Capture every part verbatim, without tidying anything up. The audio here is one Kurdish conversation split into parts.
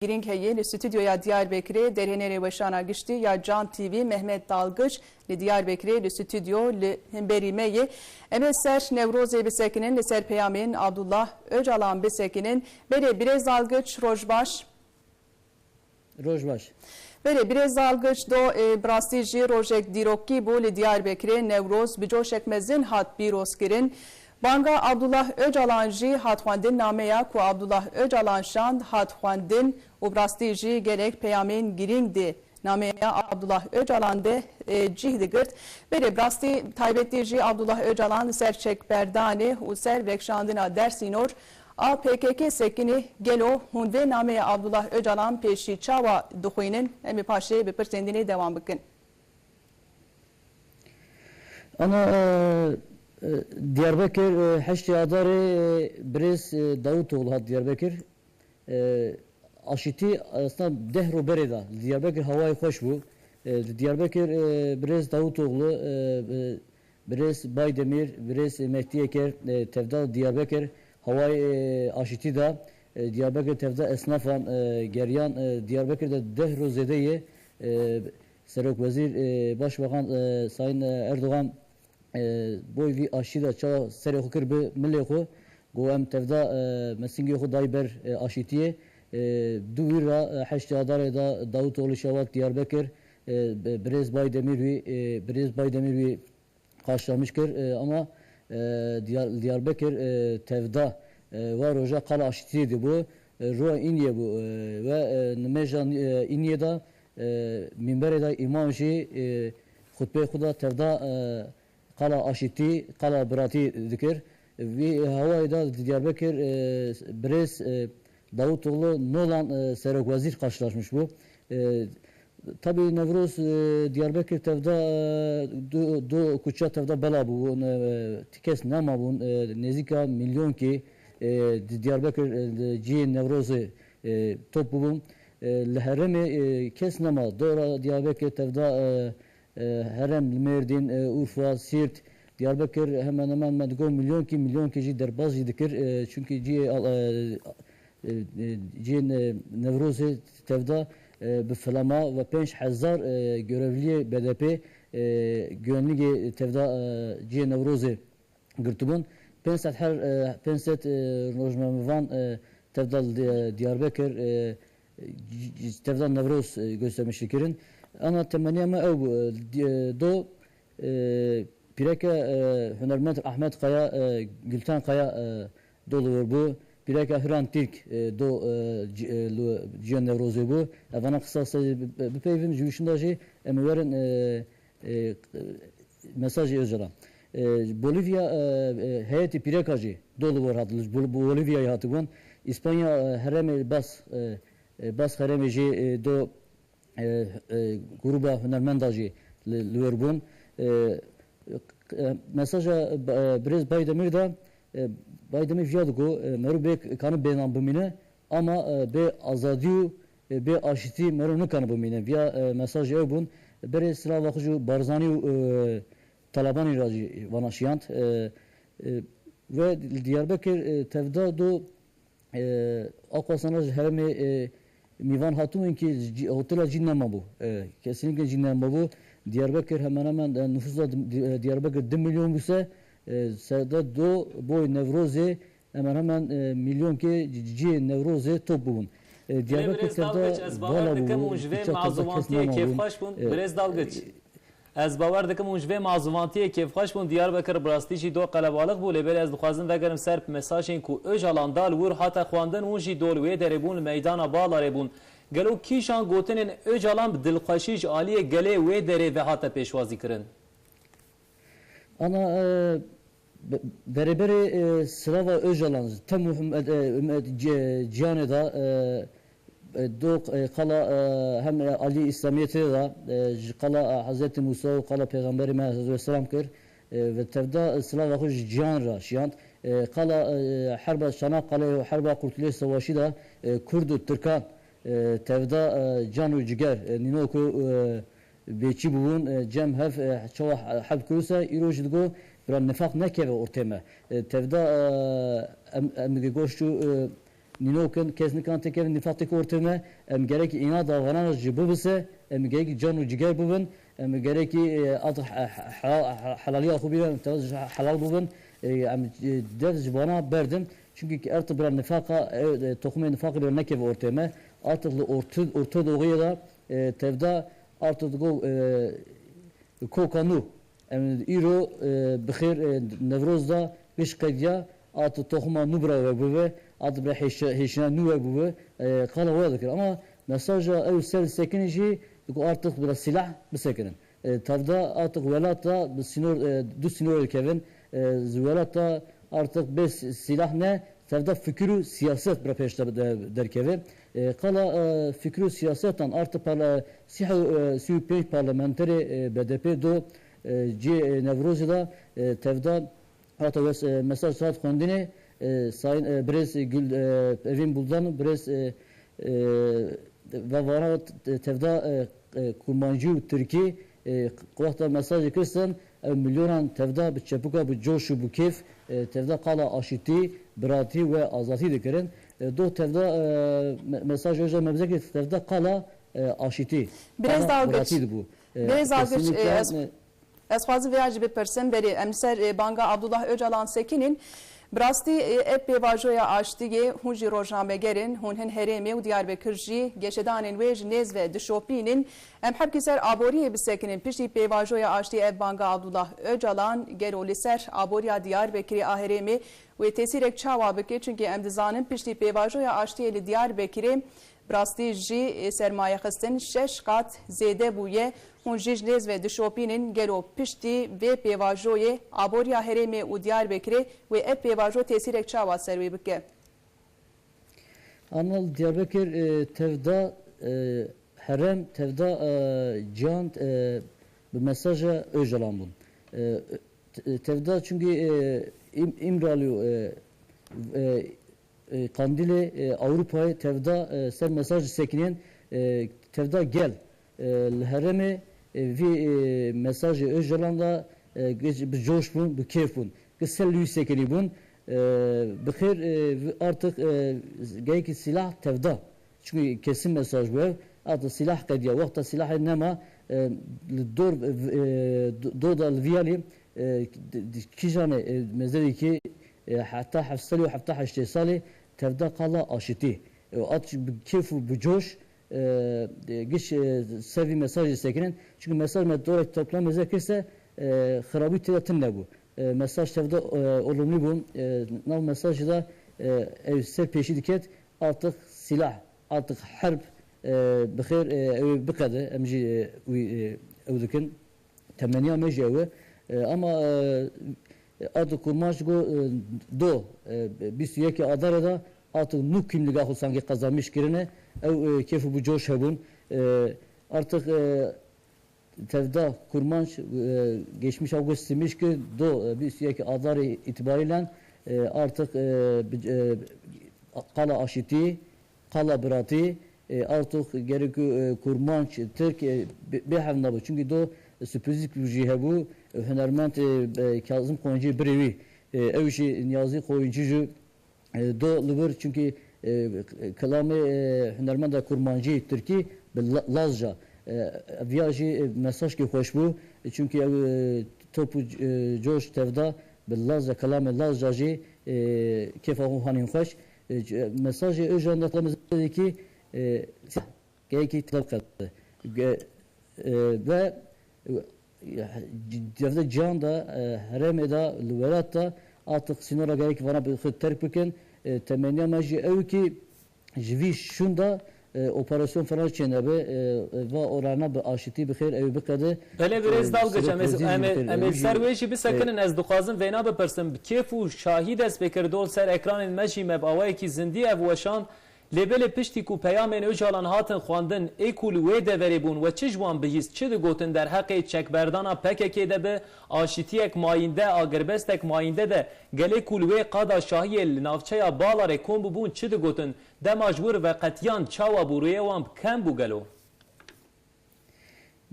Girîng heye li stûdyoya Diyarbekirê, derhênerê weşana giştî ya Can T V Mehmet Dalgiç li Diyarbekirê li stûdyo li hemberî me ye. Em ê ser Newrozê bisekinin, li ser peyamên Abdullah Ocalan bisekinin. Belê, birêz Dalgiç, roj baş. Roj baş. Belê, birêz Dalgiç, do, e, bi rastî jî rojek dîrokî bû li Diyarbekirê. Newroz bi coşek mezin hat pîrozkirin. Banga Abdullah Ocalan jî hat xwendin, nameya ku Abdullah Ocalan şand hat xwendin û bi rastî jî gelek peyamên girîng di nameya Abdullah Ocalan de, e, cih digirt. Belê, bi rastî taybetî jî Abdullah Ocalan li ser çekberdanê û ser vekşandina dersînor a P K K sekinî. Gelo hûn vê nameya Abdullah Ocalan pêşî çawa dixwînin? Em ê paşê bi pirsên din ê dewam bikin. Ana, e, e, Diyarbekir, e, heştê Adarê, e, birêz, e, Davutoglu hat Diyarbekir. E, aşîtî, aslında deh rûberê de li Diyarbekir hewayê xweş bû. E, li Diyarbekir, e, birêz Davutoglu, e, e, birêz Baydemîr, birêz Mehdî Yeker, e, tevda Diyarbekir hewayê, e, aşîtî da. E, Diyarbekir tevda esnafan, e, geriyan, e, Diyarbekir de deh roj zêde ye. E, Serokwezîr, e, Başbakan, e, Sayın, e, Erdogan, e, boy vî aşî de çawa serê xwe kir bi milê xwe, got, em tevda, e, me singê xwe dayî ber, e, aşîtiyê. E, Dû wî ra, e, heştê Adarê de Davutoglu şewat Diyarbekir, e, bi-, birêz Baydemîr wî, e, birêz Baydemîr wî karşılamış kir. E, ama, e, Diyar-, Diyarbekir, e, tevda, e, wa roja qala aşîtiyê de bû, e, roya Îniyê bû, e, ve, e, nimêja, e, Îniyê de, e, mînberê de îmam jî, e, xutbeyê xwe de tevda, e, qala aşîtî, qala biratî dikir. Vî hewayê de Diyarbekir, e, birêz, e, Davutoglu nolan, e, serokwezîr karşılaşmış bû. E, Tabî Newroz, e, Diyarbekir tevda, e, du, du kuçe tevda bela bû, e, ti kes nema bûn, e, nêzîka milyonkê, e, di Diyarbekir, e, di cihê Newrozê, e, top bûbûn. E, li herêmê, e, kes nema. Dora Diyarbekir tevda, e, e, herêm li Mêrdîn, e, Urfa, Sîrt, Diyarbekir hemen hemen me digot milyonkî, milyonkî jî derbas jî dikir, e, çunkî cihê, e, e, e, cihên, e, Newrozê tevda, e, bi filama ve pênc hezar, e, görevliyê B D P, e, güvenligê tevda, e, cihê Newrozê girtibûn. Pênc sed her, e, pênc sed, e, rojnamevan, e, tevda li Di-, Diyarbekir, e, c-, c-, tevda Newroz, e, göstermiş dikirin. Ana temeniya me ew bû, e, di-, e, do, e, pîreke, e, hunermend Ahmet Kaya, e, Gülten Kaya, e, do li wir bû. Pîreke Hiran Tirk, e, do, e, ci-, e, li ciyê Newrozê bû. Evana qisas bipeyvin, ji wî şinda jî em ê werin, e, e, mesajê Ocalan. E, Bolivya, e, e, heyetê pîreka jî do li wir hat, li Bol-, Bolivyayê hatibûn. Îspanya, e, herêmê Bas, e, e, Bas herêmê jî, e, do, e, e, gruba hunermenda jî li, li wir bûn. E, e, mesaja, e, birêz Baydemir de, e, Baydemir viya digo, e, merû bê kanib bênan bimîne, ama, e, bê azadî û, e, bê aşîtî merû nikane bimîne. Viya, e, mesajê ew bûn. Berê silava xwe ji Barzanî û, e, Talabanî re jî vana şiyand. E, e, ve li Diyarbekir, e, tevda do, e, Aqwasana ji herêmê, e, mîvan hatibûn ki ji, hotela cî nemabû. E, kesinlikle cî nemabû. Diyarbekir hemen hemen, e, nüfusa di-, di-, e, Diyarbekir du milyon bûse, e, sede do boy Newrozê hemen hemen, e, milyonkê cî Newrozê top bûbûn. E, Belê, Diyarbekir birêz tevda Dalgiç, ez bawer vala dikim bûbû, hûn ji vê hiça tevda kes mazûvantiyê nemabû. Kêfxweş bûn. E, Birêz Dalgiç, ez bawer dikim hûn ji vê mazûvantiyê kêfxweş bûn. Diyarbekir bi rastî jî do qelebalix bû, lê belê ez dixwazim vegerim ser mesajên ku Ocalan da li wir hate xwendin, hûn jî do li wê derê bûn, li meydana Balarê bûn. Gelo kîjan gotinên Ocalan bi dilxweşî ji aliyê gelê wê derê ve hate pêşwazî kirin? Ana, e, be-, berê berê, e, silava Ocalan, tem û him-, e, e, ci-, ciyanê de, e, e, do, e, qala, e, hem, e, alî Îslamiyetê de, e, ji qala, e, Hezretî Musa û qala Pêxemberê me aleyhisselam kir, e, ve tevda, e, silava xwe ji ciyan re şiyand. E, qala, e, herba Çanakkale û herba Kurtuluş Savaşı de, e, Kurd û Tirkan, e, tevda, e, can û ciger, e, nîno ku, e, bêçî bûbûn, e, cem hev, e, çawa he-, hev kiruse, îro jî digo, bira nifaq nekeve ortê me. E, tevda, e, em, em dike goşt û, e, nînokin, kes nikan têkevin nîfaqê ku ortê me, em gerekî îna davarana ji bibise, em gerekî can û ciger bibin, em gerekî, e, at he-, he-, he-, helaliya xwe bînin, em tevde helal bibin, e, em, e, dev ji vana berdin. Çunkî artık bira nifaqa, e, e, toxumê nifaqê bira nekeve ortê me. Artık li ortê, ortê doğuya da, e, tevda artık go, e, Koka nû. Em îro, e, bi xêr, e, Newroz da giş qediya, at toxuma nû bira we bibe, at bira hêşe-, hêşina nû we bibe, e, qala we dikir. Ama mesaja ew ser sekinî jî, ku artık bira silah bisekinin. E, tavda artık welat da bi sînor, e, du sînor dikevin. E, ji welat da artık bê si-, silah ne, tevda fikir û siyaset bira pêş de, de, derkeve. E, qala, e, fikir û siyasetan artık parla-, sî, e, sî û pênc parlamenterê, e, B D P do, e, cê, e, Newrozê de, e, tevda hata wes-, e, mesaj hat xwendinê, e, sayın, e, birêz Gül, e, Evîn Buldan, birêz, e, e, ve vana t-, tevda, e, e, Kurmancî û Tirkî, e, wexta mesajê kirsin, ew milyonan tevda bi çepuka, bi coş û bi kêf, e, tevda qala aşitî, biratî ve azatî dikirin. E, do tevda, e, me-, mesaj hoca mebzekê tevda qala, e, aşitî. Birêz Qala Dalgıç. Biratî dibû. E, Birêz Dalgıç, e, kesinlikle, ez, e, ez xwazim vêya jî bipirsim, berê em li ser, e, banga Abdullah Ocalan sekinîn. Bi rastî, e, ev pêvajoya aştiyê hûn jî rojnameger in, hûn hin herêmê û Diyarbekir jî geşedanên wê ji nêz ve dişopînin. Em hebkî ser aboriyê bisekinin. Piştî pêvajoya aştiyê ev banga Abdullah Ocalan gelo li ser aboriya Diyarbekirê a herêmê wê tesîrek çawa bike? Çunkî em dizanin piştî pêvajoya aştiyê li Diyarbekirê bi rastî jî sermayexistin şeş qat zêde bûye. Hûn jî ji nêz ve dişopînin, gelo piştî vê pêvajoyê aboriya herêmê û Diyarbekirê wê ev pêvajo tesîrek çawa ser wê bike? Ama Diyarbekir, e, tevda, e, herem, tevda, e, cihan, e, bi mesaja Ocalan bûn. E, te-, tevda çünkü, e, Im-, İmralı, e, e, e, Kandilê, e, Ewropayê tevda, e, ser mesaj sekinên, e, tevda gel. E, li herêmê, e, vî, e, mesajê Ocalan da, e, geç-, bi coş bûn, bi kêf bûn. Ki ser li wî sekinî bûn. E, bi xêr, e, vi-, artık, e, gerek silah tevda. Çünkü kesin mesaj bu ev. Artık silah qediya. Wexta silahê nema, e, li dor, e, do-, do da li viyalî, e, d-, d-, kîjanê, e, mezerî ki, e, heta heft sed û heft heştê salê tevda qala aşitî. E, at bi kêf û bi coş, e, e, giş, e, ser vî mesajê sekirin. Çünkü mesaj me dorek toplam meze kirse, e, xirabî tê de tune bû. E, mesaj tevda, e, olumlu bû. E, nav mesajê de, e, ew ser pêşî diket, artık silah, artık herb, e, bi xêr, e, ew biqede, em jî, e, wî, e, ew dikin. Temeniya me jî ew e. E, ama, e, artık Kurmanc go, e, do, e, bîst û yekê Adarê de artık nû kimliga xwe sanki qazanmış kirine. Ew, e, kêf û bi coş hebûn. E, artık, e, tevda Kurmanc, e, geçmiş ew go simiş ki do, e, bîst û yekê Adarê itibariyle, e, artık, e, bi, e, qala aşitî, qala biratî, e, artık gerek, e, Kurmanc, Tirk, e, bê, bê hevna bû. Çünkü do, e, sürprizlik jî hebû, e, hunermend, e, e, Kazım Koyuncu birê wî, e, ew jî Niyazi Koyuncu jî, e, do li vir, çünkü, e, kilamê, e, hunermenda Kurmancî, Tirkî bi La-, Lazca, e, viya jî, e, mesajkî xweş bû. E, çünkü ew, e, top û, e, coş tevda bi Lazca, kilamê Lazca jî, e, kêfa xwe hanîn xweş. E, c-, mesajê Ocalan da tam zêdekî, e, gerekî tevqe. Ge-, e, ve, e, devlet cihan da, e, herêmê da, li welat da artık sînora gerek vana bi xwe terk bikin. E, temeniya me jî ew ki ji vî şûn da, e, operasyon falan çênebe, e, e, va orana bi aşitî bi xêr ew biqede. Belê, birêz Dalgiç, em ê, em ê, em ê ser wê jî bisekinin, ez dixwazim vêna bipirsim. Bi kêf û şahî dest pê kir, do li ser ekranên me jî me bi awayekî zindî ev weşand. Lê belê piştî ku peyamên Ocalan hatin xwendin, ê ku li wê deverê bûn, we çi ji wan bihîst, çi digotin derheqê çekberdana P K K de bi, aşitiyek mayînde, agirbestek mayînde de, gelê ku li wê qada şahiyê li navçeya Balarê kom bûbûn, çi digotin, dema ji wir veqetiyan çawa bû, rûyê wan bi kem bû gelo?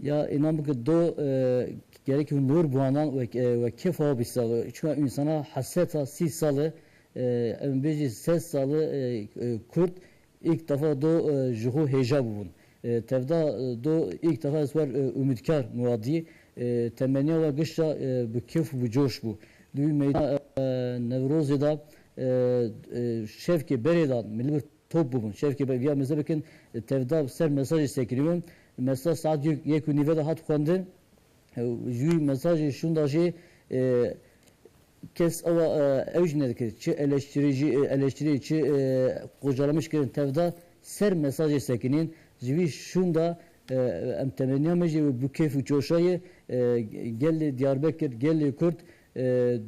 Ya, înan bike do, e, gerek hûn nûr buhanan we, e, we kêfa bîsta. Çunka însana hesreta sî sal e, e, em bêjî sed salî, e, e, Kurd ilk defa do, e, ji xwe hêja bûbûn. E, tevda, e, do ilk defa ez wer, e, umîdkar muadî, e, temeniya we gişta, e, bi kêf û bi coş bû. Di wî meydan, e, Newrozê de, e, e, şevkê berê dan, milî bir top bûbûn. Şevkê be-, viya meze bikin, e, tevda ser mesajê sekinîbûn. Mesela saet yek, yek û nîve de hat xwendin. E, ji wî mesajê şûnda jî, e, kes ewa, e, ew jî nedikir. Çi eleştirî jî, e, eleştirî, çi, e, qocalamiş kirin tevda ser mesajê sekinîn. Ji vî şûnda, e, em temeniya me jî bi kêf û coşa ye, e, gelê Diyarbekir, gelê Kurd, e,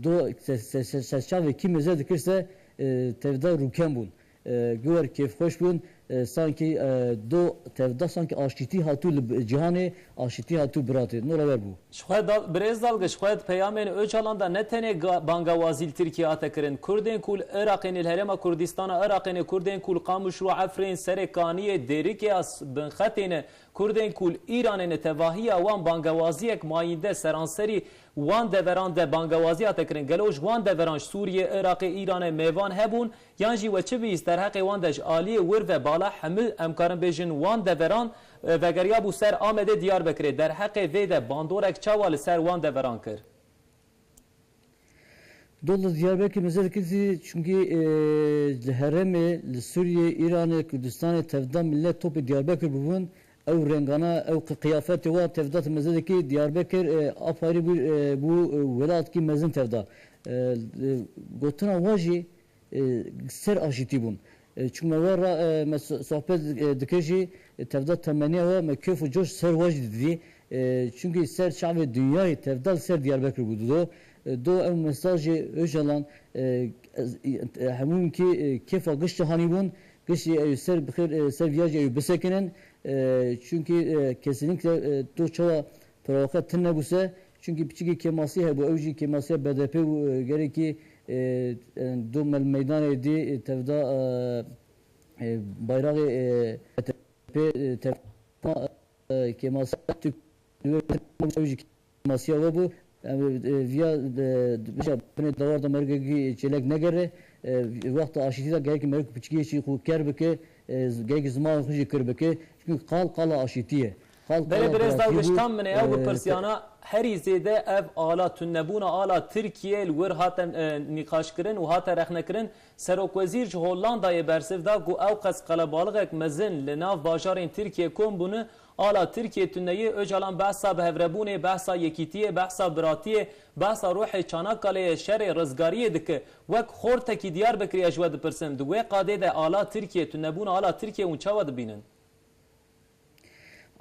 do se-, se-, se-, serçavê kî meze dikir se, e, tevda rûken bûn. E, giwer kêfxweş bûn. E, sankî, e, do tevda sankî aştîtî hatû li b-, cîhanê, aştîtî hatû biratê. Nora wer bû. Ji xwe dal-, birêz dalgiş, xwe di peyamên Ocalan de ne tenê ga-, bangewazî li Tirkiye hate kirin. Kurdên ku li Iraqê ne, li Herêma Kurdistana Iraqê ne, Kurdên ku li Qamişlo, Efrîn, Serê Kaniyê, Dêrikê ya s-, binxetê ne, Kurdên ku li Îranê ne, tevahiya wan bangewaziyek mayînde seranserî wan deveran de bangewazî hate kirin. Gelo ji wan deveran ji Sûriyê, Iraqê, Îranê mêvan hebûn? Yan jî we çi bihîst derheqê wan de ji aliyê wir ve bala hemû em karin bêjin wan deveran, e, vegeriyabû ser Amedê Diyarbekirê? Derheqê vê de bandorek çawa li ser wan deveran kir? Dol li Diyarbekir meze dikir zî, çunkî, e, li herêmê, li Sûriyê, Îranê, Kurdistanê tevda millet topê Diyarbekir bûbûn. Ew rengana, ew qi-, qiyafetê wa tevda meze dikir Diyarbekir, e, aparî bû, e, bû, e, welatkî mezin tevda. E, e, gotina wa jî, e, ser aşîtî bûn. E, çunke me war ra, e, me so-, sohbet, e, dikir jî, e, tevda temeniya we me kêf û coş ser wa jî didî. E, çunkî ser çavê dinyayê tevda li ser Diyarbekir bû dido. E, do ew mesajê Ocalan, e, ez, e, hemûn kî, e, kêfa giştî hanî bûn. Giştî ew ser bixêr, e, ser viya jî ew bisekinin. E, çunkî, e, kesinlikle, e, do çawa Provoke tune bûse, çunkî piçikî kêmasî hebû, ew jî kêmasiya B D P bû, e, gerekî, e, e, do mel meydanê dî, e, tevda, e, e, bayraxê, e, B D P, e, tevda, e, kêmasiya Türk, ew jî kêmasiya we bû. Em, e, viya, e, binê dawar de mergekî çêlek negere, e, wexta aşîtî de gerekî merg piçikî jî xwe ker bike, e, z-, gerekî zimanê xwe jî kir bike. Çunkî qal qala aşîtî ye. Belê, birêz Dalgiş, tam min ê ew bipirsiyana herî zêde ev ala tunebûna ala Tirkiyê li wir hate, e, nîqaşkirin û hate rexnekirin. Serokwezîr ji Hollandayê bersiv da ku ew qas qelebalixek mezin li nav bajarên Tirkiyê kom bûne, ala Tirkiyê tuneyê. Ocalan behsa bihevrebûnê, behsa yekîtiyê, behsa biratiyê, behsa ruhê Çanakkaleê, şerê, rizgariyê dike. Wek xortekî Diyarbekirê ez ji we dipirsim, di wê qadê de ala Tirkiyê, tunebûna ala Tirkiyê hûn çawa dibînin?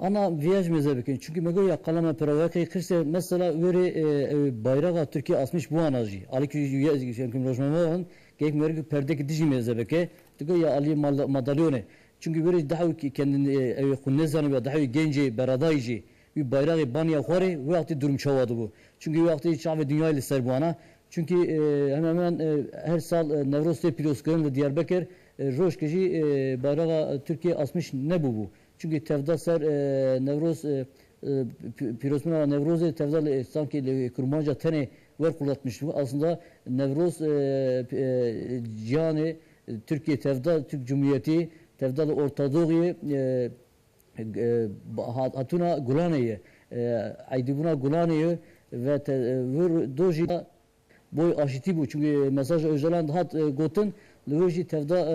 Ana viya ji meze bikin. Çunkî me got ya qala me pira wekî qirse, mesela wêrê, e, e, bayraxa Tirkiye asmiş bûana jî. Alî ku ya, em kim rojname wan, gerek me wêrê perdekî dijî meze bike. Digo ya alî mal-, madalyone. Çunkî wêrê daha ki kendin, e, ew xwe nezanî ya daha gencê beradayî jî. Wî bayraxê baniya xwarê, wê wextê durum çawa dibû. Çunkî wê wextê çavê dinyayê li ser bûana. Çunkî, e, hemen hemen, e, her sal, e, Newroz tê pîrozkirin li Diyarbekir, e, rojkê jî, e, bayraxa Tirkiye asmiş nebûbû. Çunkî tevda ser, e, Newroz, e, e, pî-, pîrozbûna Newrozê tevda li, sankî li kurmanca tenê wer qulatmiş bû. Aslında Newroz, e, p-, e, cihanê, e, Tirkiye tevda, Türk Cumhuriyeti tevda li Orta Doğu'yê, e, e, hat-, hatûna gulanê ye. E, eydîbûna gulanê ye ve te-, e, vir dojî boy aşîtî bû. Çünkü mesaj Öcalan dihat, e, gotin, li wir jî tevda, e,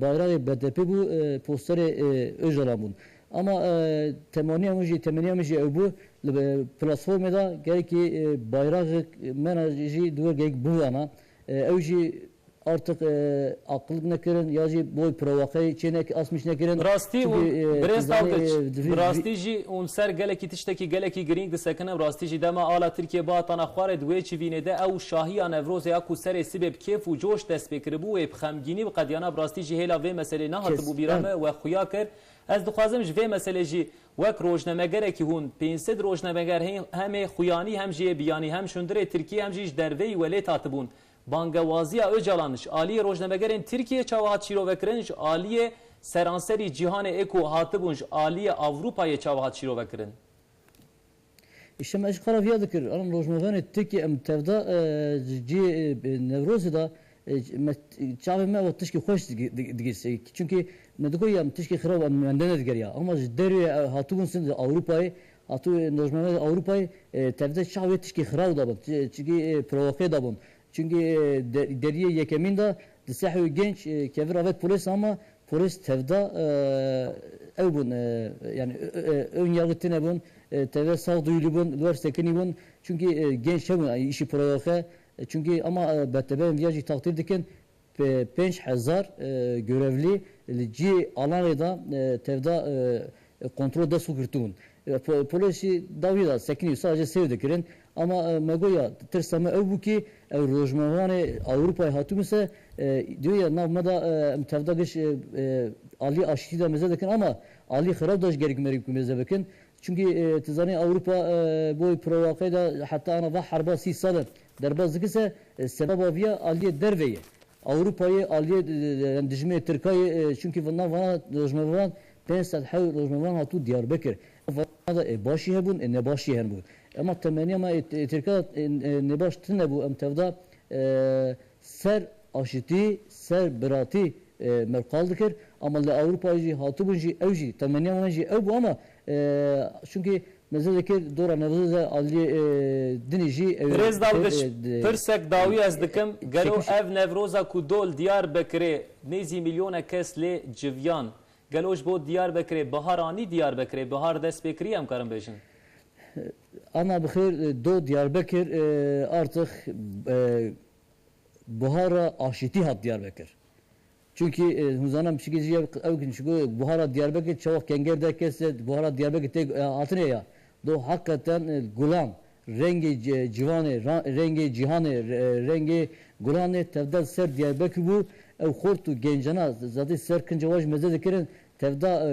bayraxê B D P bû, e, posterê, e, Öcalan bûn. Ama, e, temaniya min jî, temeniya min jî ew bû, li, e, platformê de gerekî, e, bayraxek mena jî di wir gerek bivana. E, ew jî artık, e, aqillik nekirin ya jî boy provokayê çê nek-, asmiş nekirin. Rastî Çünkü, û e, birêz Dalgiç, e, di vî-, bi rastî jî hûn ser gelekî tiştekî gelekî girîng disekinin. Bi rastî jî dema ala Tirkiye bihatana xwarê di wê çivînê de ew şahiya Newrozê ya ku serê sibê bi kêf û coş dest pê kiribû, wê bi xemgînî bi qediyana bi rastî jî hêla vê meselê nehatibû bîra me, we xuya kir. Ez dixwazim ji vê meselê jî wek rojnamegerekî hûn pênc sed rojnameger hê-, hemê xuyanî hem jî yê biyanî hem ji hundirê Tirkiyê hem jî ji derveyî welêt hatibûn. Bangewaziya Ocalan ji aliyê rojnamegerên Tirkiyê çawa hat şîrovekirin, ji aliyê seranserî cîhanê ê ku hatibûn ji aliyê Ewropayê çawa hat şîrovekirin? Îşte me ji qala viya dikir. An rojnamevanê Tirkiyê em tevda, e, cî, e, Newrozê de, E, me, çavê me o tişkî xweş digi-, dig-, digir. E, çunkî me digot ya tişkî xirab em wende nedigeriya. Ama ji derê, e, hatibûn sin Ewropayê, hatû, e, lojmana Ewropayê, e, tevde çavê tişkî xirab dabûn. Çi-, çunkî, e, provoqê dabûn. Çunkî, e, de-, deriyê yekemîn de di sehwê genç, e, kevir avet polês ama polês tevda, e, ew bûn, e, yani, e, e, ön yargı tine bûn, e, tevde sağduyulu bûn, li wer sekinî bûn. Çunkî, e, genç hebûn, yani, işi provoqe. E, çunkî ama, e, B T B viya jî takdir dikin, pe-, pênc hezar, e, görevlî li cî alanê de, e, tevda, e, e, kontrol dest xwe girtibûn. E, po-, polês jî dawî de sekinî sadece sêw dikirin. Ama, e, me goya tirsa me ew bû ki ew rojnamevanê Ewropayê hatibûn se, e, diyor ya nav me de, e, em tevda giş, e, e, alî aşitî de meze dikin ama alî xirab de ji gerek merî ku meze bikin. Çunkî, e, tu zanî Ewropa, e, bo provoqê de heta ana va herba sî sal e derbas dikir se, e, sebeba viya aliyê derve ye. Ewropayê aliyê, e, e, yani dijminê Tirkayê, e, çunkî vana, vana rojnamevan pênc sed hew rojnamevan hatû Diyarbekir. Vana da, e, başî hebûn, e, nebaşî hebûn. Ama temeniya me, e, e, Tirka, e, e, nebaş tune bû, em tevda, e, ser aşitî, ser biratî, e, me qal dikir. Ama li Ewropayê jî hatibûn jî ew jî, temeniya me jî ew bû ama, e, çunkî meze dikir dora Newroz de aliyê, e, dinî jî ew, Birêz Dalgiç, e, de, pirsek dawî ez dikim, e, gelo çekiş- ev Newroza ku dol Diyarbekirê nêzî milyona kes lê civiyan, gelo ji bo Diyarbekirê bihar anî Diyarbekirê, bihar dest pê kirî em karin bêjin? Ana bi xêr, e, do Diyarbekir, e, artık, e, buhara aşitî hat Diyarbekir. Çunkî, e, hûn zanin pişikê jî ev, ew kin çunkî buhara Diyarbekir çawa kenger de kes e, buhara Diyarbekir tê, e, hatine ya. Do hakikaten, e, gulan, rengê ci-, civanê, ra-, rengê cîhanê, re-, rengê gulanê tevde ser Diyarbekir bû. Ew xort û gencana, zatî ser kinca wan jî meze dikirin, tevda, e, e,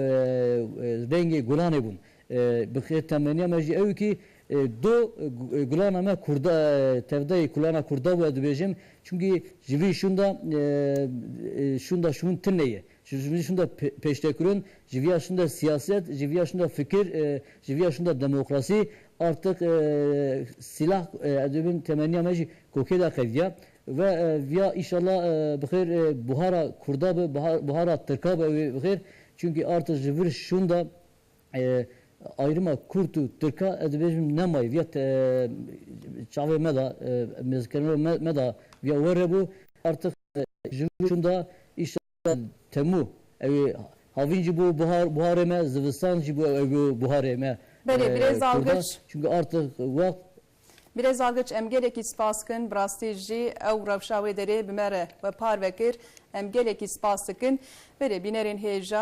rengê gulanê bûn. E, bi xêr temeniya me jî ew ki, e, do, e, gu-, e, gulana me kurda, e, tevdayê kulana kurda bû, ez dibêjim. Çunkî ji vî şûnda, e, e, şûnda şûn tune ye. Ji, ji vî şûnda pe-, pêştekirin, ji viya şûnda siyaset, ji viya şûnda fikir, e, ji viya şûnda demokrasî, artık, e, silah, e, ez dibêjim temeniya me jî kokê de qediya. Ve, e, viya inşallah, e, bi xêr, e, buhara kurda be, buhar-, buhara tirka be wê bi xêr. Çunkî artık ji vir şûnda, e, ayrima Kurd û Tirka, ez dibêjim, nemaye. Viya te-, çavê me da, e, mêzkirina me, me da viya were bû. Artık, e, ji şûnda îşa temû. Ew ê havîn jî bû buhar, buharê me, zivistan jî bû ew bû buharê me, Belê, e, birêz Kurda. Algiç. Çünkü artık wext Birêz Algiç, em gelekî spas kin. Bi rastî jî ew rewşa wê derê bi me re we parve kir. Em gelekî spas dikin. Belê, bînerên hêja,